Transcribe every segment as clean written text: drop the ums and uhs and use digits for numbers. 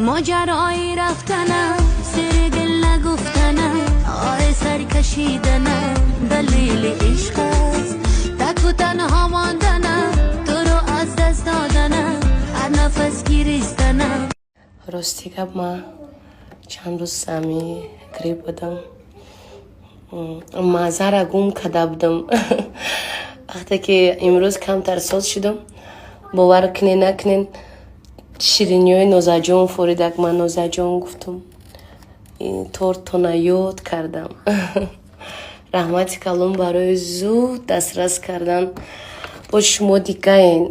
Моҷарои рафтанам, сири дил нагуфтанам, оҳ, сар кашиданам далели ишқ аст. Таку танҳо монданам, туро аз даст доданам, ҳар нафас гиристанам. Рости гап, ман чанд рӯз ами грипп будам, маззара гум карда будам. Вақте ки имрӯз камтар соз шудам, бовар кунед, накунед, шириниҳои Нозаҷон форидак. Ман Нозаҷон гуфтам, тортона ёд кардам. Раҳмати калон барои зуд дастрас кардан. Бо шумо дигаен.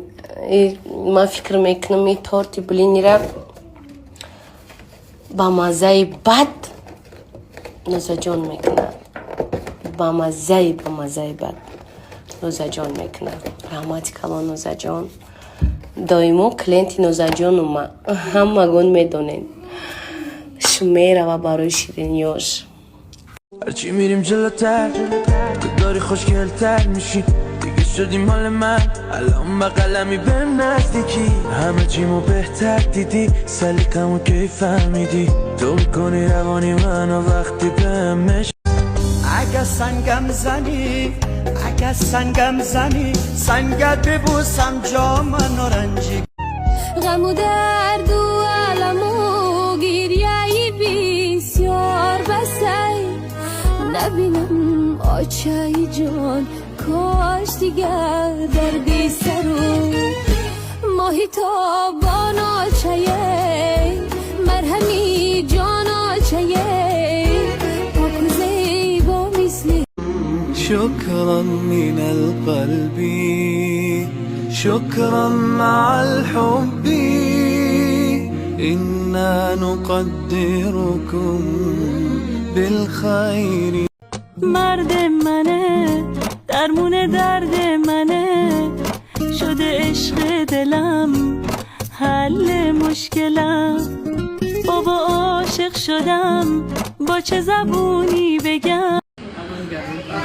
Ман фикр мекунам, и торти блинира ба маззаи бад Нозаҷон мекунад, ба маззаи бад Нозаҷон мекунад. Раҳмати калон, Нозаҷон. Доимо клиенти Нозаҷонума, ҳамагон медонед, шумерава барои шириниёш. هرچی میریم جلوتر، تو داری خوشگلتر میشی. دیگه شدی مال من، الان بغلمی، بهم نزدیکی، همه چیمو بهتر دیدی، سلیقمو کی فهمیدی؟ تو میکنی روانی منو وقتی بهم اگه سنگم زنی، اگه سنگم زنی، سنگت ببوسم، جام نارنجی. غم و درد و الم و گریه‌ی بسیار بسه. نبینم آچای جان، کاش دیگر دردی سرو. ماهی تابان آچایه، مرهمی جان آچایه، پاک و زیبا مثل شكرا من القلب، شكرا مع الحب، إنا نقدركم بالخير. مرد منه، درمون درد منه، شده عشق دلم، حل مشکلم. بابا عاشق شدم، با چه زبونی بگم؟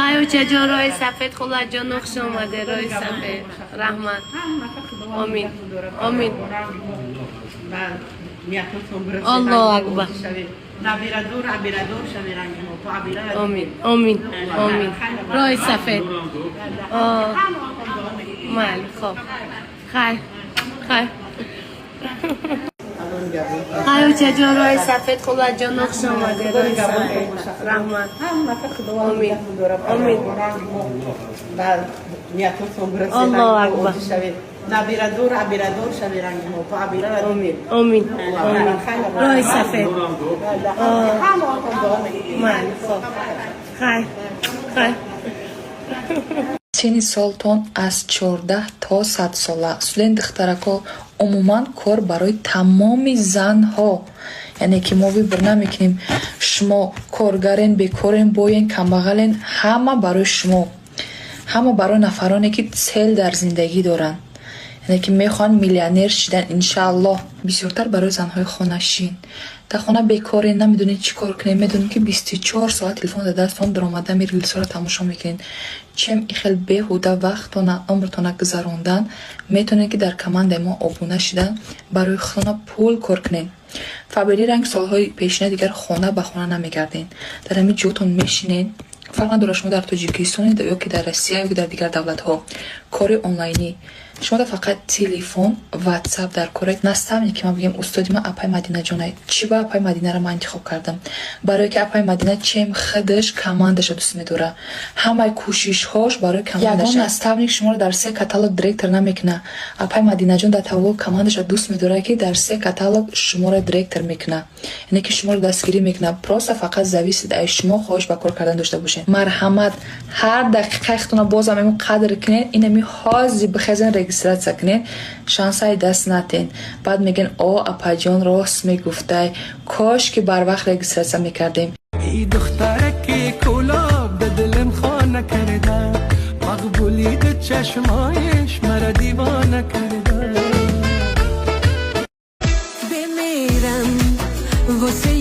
Ай, очаҷон, роҳи сафед. Холаҷон, хуш омаде, роҳи сафед. Раҳмат, омин, омин. Аллоҳу акбар. Набирадор, абирадор шави, ранги мо то абира. Омин, омин, омин, роҳи сафед. Майли, хоб, хайр, хайр. Ай, очаҷон, роҳи сафед. Холаҷон, хуш омаде, роҳи сафед. Раҳмат, омин, омин. Аллоҳу акбар. Набирадор, абирадор шави, ранги мо то абира. Омин, омин, омин, роҳи сафед. Майли, хоб, хайр, хайр. Синни солтон аз 14 то 100 сола. Студент духтарако, умуман кор барои тамоми занҳо, яъне ки мо выбор намекунем: шумо коргарен, бекорен, боен, камбағален, ҳама барои шумо, ҳама барои нафароне, ки цель дар зиндагӣ доранд, яъне ки мехоҳанд миллионер шидан, иншааллоҳ. Бисёртар барои занҳои хонашин, дар хона бекорен, намедонед чӣ кор кунед, медонед, ки 24 соат телефон дар дастон, даромада рилсҳоро тамошо мекунед. Чем и хел беҳуда вақтона, умртона гузарондан, метавонед, ки дар командаи мо обуна шидан, барои худтона пул кор кунед. Фаберлик ранг солҳои пешина дигар хона ба хона намегардед, дар ҳамин ҷотон мешинед. Фарқ надорад, шумо дар Тоҷикистонед ё ки дар Россия, ё ки дар дигар давлатҳо. Кори онлайнӣ, шумо фақат телефон, Ватсап дар кора. Наставник ки ман бигем, устоди ман апай Мадинаҷонай. Чӣ ба апай Мадинаро ман интихоб кардам? Барое ки апай Мадина чем худаш командаша дӯст медорад, ҳамаи кӯшишҳош барои командаша. Ягон наставник шуморо дар се каталог директор намекунад. Апай Мадинаҷон дар тавлог командаша дӯст медорад, ки дар се каталог шуморо директор мекунад, яъне ки шуморо дастгирӣ мекунад. Просто фақат зависит аз шумо, хоҳиш ба кор кардан дошта бошед. Марҳамат, ҳар дақиқаи худтона бозам ему қадр кунед. Инами ҳозир бихезен, регистрация кунед, шансаи даст натен. Баъд мегӯен: «О, апаҷон рост мегуфтай, кош ки барвақт регистрация мекардем». ای دخترک کلاب به دلم خانه کرده، مقبولیت چشمایش مرا دیوانه کرده. بمیرم واسه